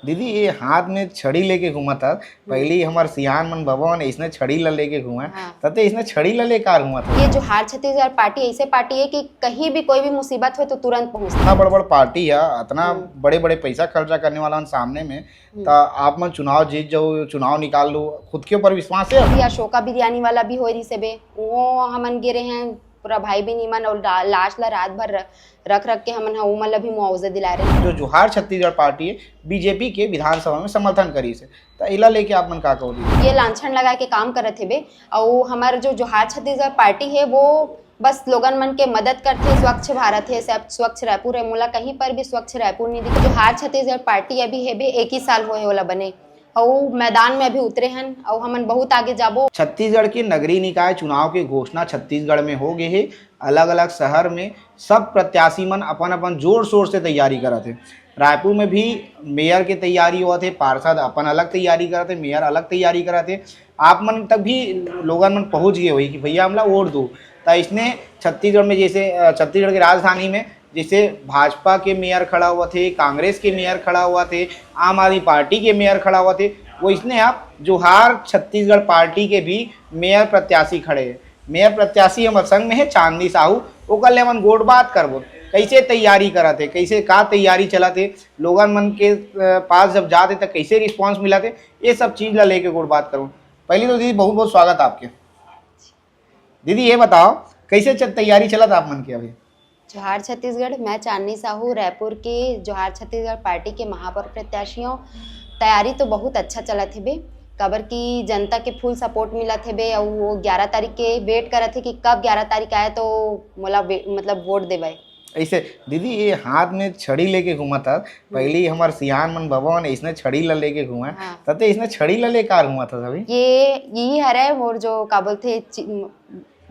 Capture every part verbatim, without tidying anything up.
दीदी, ये हाथ में छड़ी लेके घूमत हस। पहली हमर सियान मन, बबा मन इसने छड़ी ला लेके घूमे। हाँ। तते इसने छड़ी ला लेकर घूमत हस। ये जोहार छत्तीसगढ़ पार्टी ऐसे पार्टी है कि कहीं भी कोई भी मुसीबत हो तो तुरंत पहुँचथे। इतना बड़ बड़ पार्टी है, इतना हम्म। बड़े बड़े पैसा खर्चा करने वाला मन सामने में, हम्म। त आप मन चुनाव जीत जाओ, चुनाव निकाल लो, खुद के ऊपर विश्वास है? अभी अशोका बिरयानी वाला भी होय रहिस हे बे, वो हमन गे रहे हैं, पूरा भाई बहिनी मन, और ला-, लाश ला रात भर र-, रख रख के हमन ह ओमन ला भी मुआवजा दिला रहे हैं। जो जोहार छत्तीसगढ़ पार्टी है, बीजेपी के विधानसभा में समर्थन करिस हे, त एला लेके आप मन का कहोगे? ये लांछन लगा के काम करत हे बे, और हमार जो जोहार छत्तीसगढ़ पार्टी है, वो बस लोगन मन के मदद करथे। स्वच्छ भारत है, सब स्वच्छ रायपुर है, मोला कहीं पर भी स्वच्छ रायपुर नहीं दिखे। जोहार छत्तीसगढ़ पार्टी अभी है बे, एक ही साल होए ओला बने, अउ मैदान में अभी उतरे हन, अउ हमन बहुत आगे जाबो। छत्तीसगढ़ के नगरीय निकाय चुनाव के घोषणा छत्तीसगढ़ में हो गए हे। अलग-अलग शहर में सब प्रत्याशी मन अपन-अपन जोर-शोर से तैयारी करत हे। रायपुर में भी मेयर के तैयारी होत हे, पार्षद अपन अलग तैयारी करत हे, मेयर अलग तैयारी करत हे। आप मन तक भी लोगन मन पहुंच गए होही कि भैया हमला वोट दो। त इसने छत्तीसगढ़ में जैसे, अ, छत्तीसगढ़ के राजधानी में जैसे भाजपा के मेयर खड़ा होवत हे, कांग्रेस के मेयर खड़ा होवत हे, आम आदमी पार्टी के मेयर खड़ा होवत हे, वैसने आप जोहार छत्तीसगढ़ पार्टी के भी मेयर प्रत्याशी खड़े हे। मेयर प्रत्याशी हमर संग में हे चांदनी साहू, ओकर ले हमन गोठ बात करबो, कैसे तैयारी करत हे, कैसे का तैयारी चलत हे, लोगन मन के, अ, पास जब जात हे त कैसे रिस्पॉन्स मिलत हे, ये सब चीज ला लेके गोठ बात करबो। पहली तो दीदी बहुत बहुत स्वागत आपके। दीदी ये बताओ कैसे च-, तैयारी चलत आप मन के अभी? जोहार छत्तीसगढ़, मैं चांदनी साहू, रायपुर के जोहार छत्तीसगढ़ पार्टी के महापौर प्रत्याशी हूँ। तैयारी तो बहुत अच्छा चलत हे बे, काबर कि जनता के फुल सपोर्ट मिलत हे बे, अउ वो ग्यारह तारीख के वेट करत हे कि कब ग्यारह तारीख आए तो मोला वे-, मतलब वोट देवय। ऐसे दीदी ये हाथ में छड़ी लेके घूमत हस, पहली हमर सियान मन, बबा मन इसने छड़ी ला लेके घूमे, हाँ। तते इसने छड़ी ला लेकर घूमत हस अभी? ये यही हरे मोर जो का बोलथे चि-,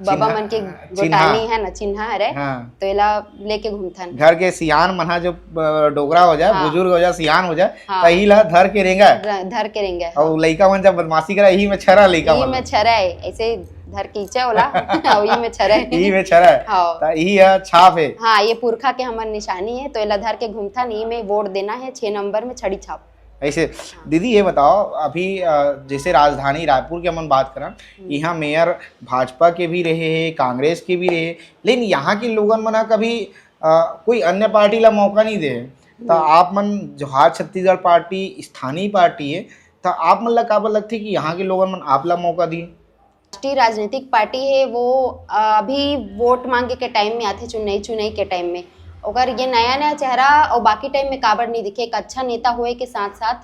बबा चिन्हा, मन के चिन्हा। गोटानी है ना, चिन्हा हरे, हाँ। तो एला लेके घूमथन। घर के सियान मन हा जो, अ, डोकरा हो जाए, हाँ। बुजुर्ग हो जाए, सियान हो जाए, हाँ। त इही ला धर के रेंगा। र-, धर के रेंगा, हाँ। अउ लइका मन जब बदमाशी करे, इही में छरा लइका यही मन में ला। छरा है, ऐसे धर के इचा ओला, अउ इही में छरा है। इही में छरा है। हाँ। त इही ह छाप है। हाँ, ये पुरखा के हमर निशानी है, तो एला धर के घूमथन, इही में वोट देना है, छह नंबर में छड़ी छाप। ऐसे हाँ। दीदी ये बताओ, अभी, अ, जैसे राजधानी रायपुर के हमन बात करन, हम्म। यहाँ मेयर भाजपा के भी रहे हे, कांग्रेस के भी रहे, लेकिन यहाँ के लोगन मन ह कभी, अ, कोई अन्य पार्टी ला मौका नहीं दे। त हम्म। आप मन जोहार छत्तीसगढ़ पार्टी स्थानीय पार्टी है, त आप मन ला काबर लगथे कि यहाँ के लोगन मन आप ला मौका दिए? राष्ट्रीय राजनीतिक पार्टी है, वो, अ, अभी वोट मांगे के टाइम में आथे, चुनाई, चुनाई के टाइम में। ओकर ये नया, नया चेहरा और बाकी टाइम में काबर नहीं दिखे। एक अच्छा नेता होए के साथ, साथ,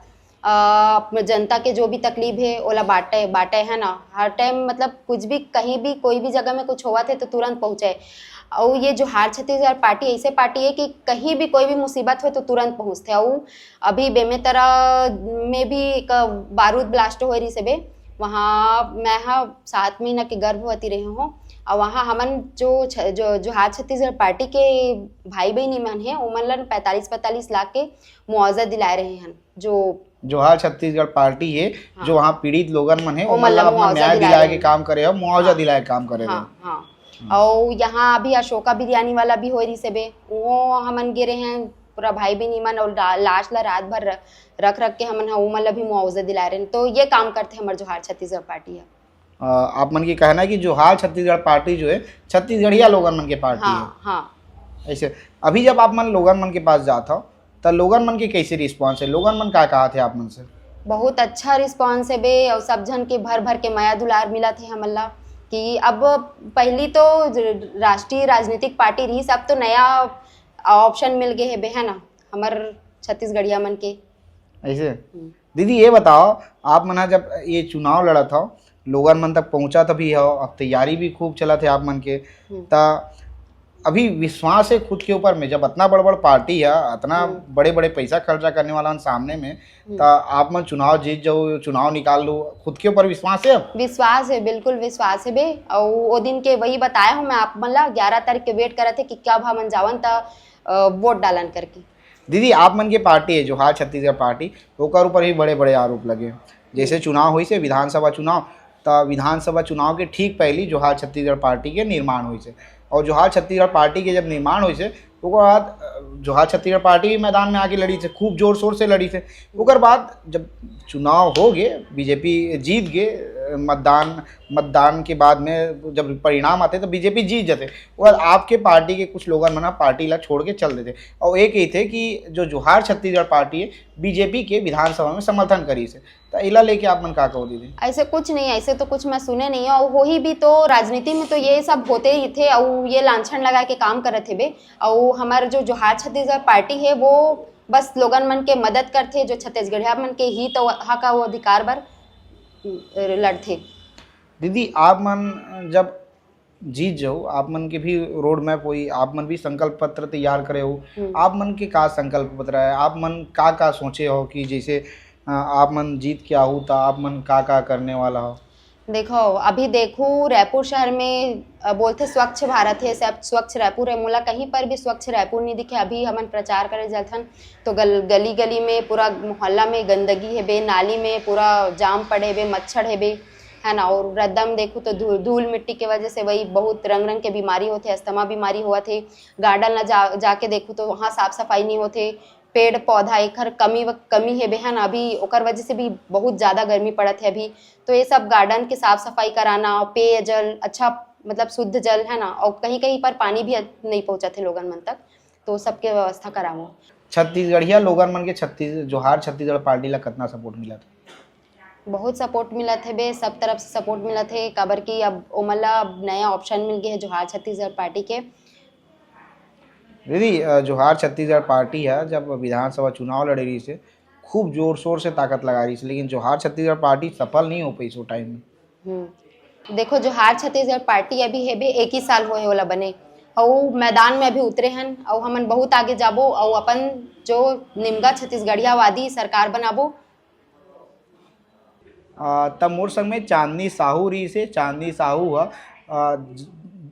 अ, अपने जनता के जो भी तकलीफ है, ओला बांटे, बांटे है ना। हर टाइम, मतलब, कुछ भी, कहीं भी, कोई भी जगह में कुछ होवत है, तो तुरंत पहुंचे। और ये जोहार छत्तीसगढ़ पार्टी ऐसे पार्टी है कि कहीं भी कोई भी मुसीबत हो, तो तुरंत पहुंचते। और अभी बेमेतरा में भी एक बारूद ब्लास्ट होए रहिस हे बे, वहाँ मैं हा सात महीना के गर्भवती रहे हूँ, और वहाँ हमन जो छ-, जो जोहार छत्तीसगढ़ पार्टी के भाई बहनी मन हे, ओमन ला पैंतालीस पैंतालीस लाख के मुआवजा दिलाए रहे हन। जो जोहार छत्तीसगढ़ पार्टी है, हाँ। जो वहाँ पीड़ित लोगन मन हे, ओमन ओमन ला ला अपना मुआवजा न्याय दिलाए दिलाए रहे के हन। काम करे हो, मुआवजा हाँ। दिलाए के काम करे हो। हाँ, हाँ। हम्म। और यहाँ अभी अशोका बिरयानी वाला भी होए रहिस हे बे, वो हमन गे रहे हैं, पूरा भाई बहनी मन और ला-, लाश ला रात भर र-, रख रख के हमन ह ओमन ला भी मुआवजा दिलाए रहे हैं। तो ये काम करथे हमर जोहार छत्तीसगढ़ पार्टी ह। अ, आप मन के कहना है कि जोहार छत्तीसगढ़ पार्टी जो है, छत्तीसगढ़िया लोगन मन के पार्टी हाँ, है। हाँ। ऐसे, अभी जब आप मन लोगन मन के पास जात हो, त लोगन मन के कैसे रिस्पॉन्स है? लोगन मन का कहा थे आप मन से? बहुत अच्छा रिस्पॉन्स है बे, और सब झन के भर भर के मया दुलार मिला थे हमन ला। कि अब पहली तो ज-, राष्ट्रीय राजनीतिक पार्टी रही, सब तो नया ऑप्शन मिल गए है बे, है ना, हमर छत्तीसगढ़िया मन के। ऐसे? हम्म। दीदी, ये बताओ, आप मन ह जब ये चुनाव लड़त हो, लोगन मन तक पहुंचत भी हो, अब तैयारी भी खूब चलत है आप मन के, हम्म। त अभी विश्वास है खुद के ऊपर में, जब इतना बड़ बड़ पार्टी है, इतना हम्म। बड़े बड़े पैसा खर्चा करने वाला मन सामने में, हम्म। त आप मन चुनाव जीत जाओ, चुनाव निकाल लो, खुद के ऊपर विश्वास है? विश्वास है, बिल्कुल विश्वास है बे। और वो दिन के वही बताया हूँ मैं आप मन ला, ग्यारह तारीख के वेट करत है कि कब हमन जावन त, अ, वोट डालन करके। दीदी, आप मन के पार्टी है जोहार छत्तीसगढ़ पार्टी, ओकर ऊपर भी बड़े-बड़े आरोप लगे। जैसे हम्म। चुनाव होइस हे, विधानसभा चुनाव, त विधानसभा चुनाव के ठीक पहली जोहार छत्तीसगढ़ पार्टी के निर्माण होइस हे। और जोहार छत्तीसगढ़ पार्टी के जब निर्माण होइस हे, ओकर बाद, अ, जोहार छत्तीसगढ़ पार्टी भी मैदान में आके लड़िस हे, खूब जोर शोर से लड़िस हे। ओकर बाद जब चुनाव हो गे, बीजेपी जीत गे, अ, मतदान, मतदान के बाद में जब परिणाम आथे, तो बीजेपी जीत जाथे। ओकर बाद आपके पार्टी के कुछ लोगन मन ह पार्टी ला छोड़ के चल देथे। और ये कहिथे कि जो जोहार छत्तीसगढ़ पार्टी हे, बीजेपी के विधानसभा में समर्थन करिस हे। तो एला लेके आप मन का कहो दीदी? ऐसे कुछ नहीं, ऐसे तो कुछ मैं सुने नहीं हूँ। और वही भी तो, राजनीति में तो ये सब होते ही थे, और ये लांछन लगा के काम करत हेबे। और हमार जो जोहार छत्तीसगढ़ पार्टी हे, वो बस लोगन मन के मदद करथे, जो छत्तीसगढ़िया मन के हित और हक और अधिकार बर लड़थे। दीदी, आप मन जब जीत जाओ, आप मन के भी रोड मैप होई, आप मन भी संकल्प पत्र तैयार करे हो। हम्म। आप मन के का संकल्प पत्र है? आप मन का का सोचे हो कि जैसे, अ, आप मन जीत के आहू, तो आप मन का का करने वाला हो? देखो, अभी देखू, रायपुर शहर में, अ, बोलथे स्वच्छ भारत है, सब स्वच्छ रायपुर है। मोला कहीं पर भी स्वच्छ रायपुर नहीं दिखे। अभी हमन प्रचार करे जाथन, तो गल-, गली गली में, पूरा मोहल्ला में गंदगी हेबे, नाली में पूरा जाम पड़े हेबे, मच्छर हेबे, है ना। और रद्दा में देखू तो धू-, धूल मिट्टी के वजह से वही बहुत रंग रंग के बीमारी होथे, अस्थमा बीमारी होवत हे। गार्डन ला जा, जाके देखू तो वहाँ साफ सफाई नहीं होथे, पेड़ पौधा एकर कमी व-, कमी हेबे, है ना। अभी ओकर वजह से भी बहुत ज़्यादा गर्मी पड़त है अभी। तो ये सब गार्डन के साफ सफाई कराना, पेयजल अच्छा, मतलब शुद्ध जल, है ना, और कहीं कहीं पर पानी भी नहीं पहुँचत है लोगन मन तक, तो सबके व्यवस्था करावो। छत्तीसगढ़िया लोगन मन के छत्तीस-, जोहार छत्तीसगढ़ पार्टी ला कितना सपोर्ट मिलत? बहुत सपोर्ट मिलत हे बे, सब तरफ से सपोर्ट मिलत हे, काबर कि अब ओमन ला अब नया ऑप्शन मिल गए है जोहार छत्तीसगढ़ पार्टी के। दीदी, अ, जोहार छत्तीसगढ़ पार्टी है, जब विधानसभा चुनाव लड़े रही से, खूब जोर शोर से ताकत लगा रही से, लेकिन जोहार छत्तीसगढ़ पार्टी सफल नहीं हो पाई उस टाइम में। हम्म। देखो, जोहार छत्तीसगढ़ पार्टी अभी हेबे, एक ही साल होए वाला बने, अउ मैदान में अभी उतरे हन, अउ हमन बहुत आगे जाबो, अउ अपन जो निमगा छत्तीसगढ़ियावादी सरकार बनाबो। अ, त मोर संग में चांदनी साहू रही से। चांदनी साहू ह, अ, ज-,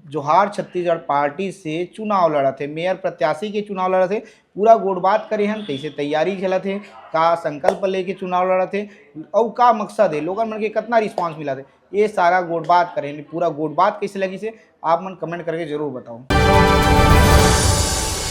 जोहार छत्तीसगढ़ पार्टी से चुनाव लड़त हे, मेयर प्रत्याशी के चुनाव लड़त हे। पूरा गोठबात करे हन, कैसे तैयारी चलत हे, का संकल्प लेके चुनाव लड़त हे, अउ का मकसद हे, लोगन मन के कितना रिस्पॉन्स मिलत हे, ये सारा गोठबात करे हन। पूरा गोठबात कैसे लगी से आप मन कमेंट करके जरूर बताओ।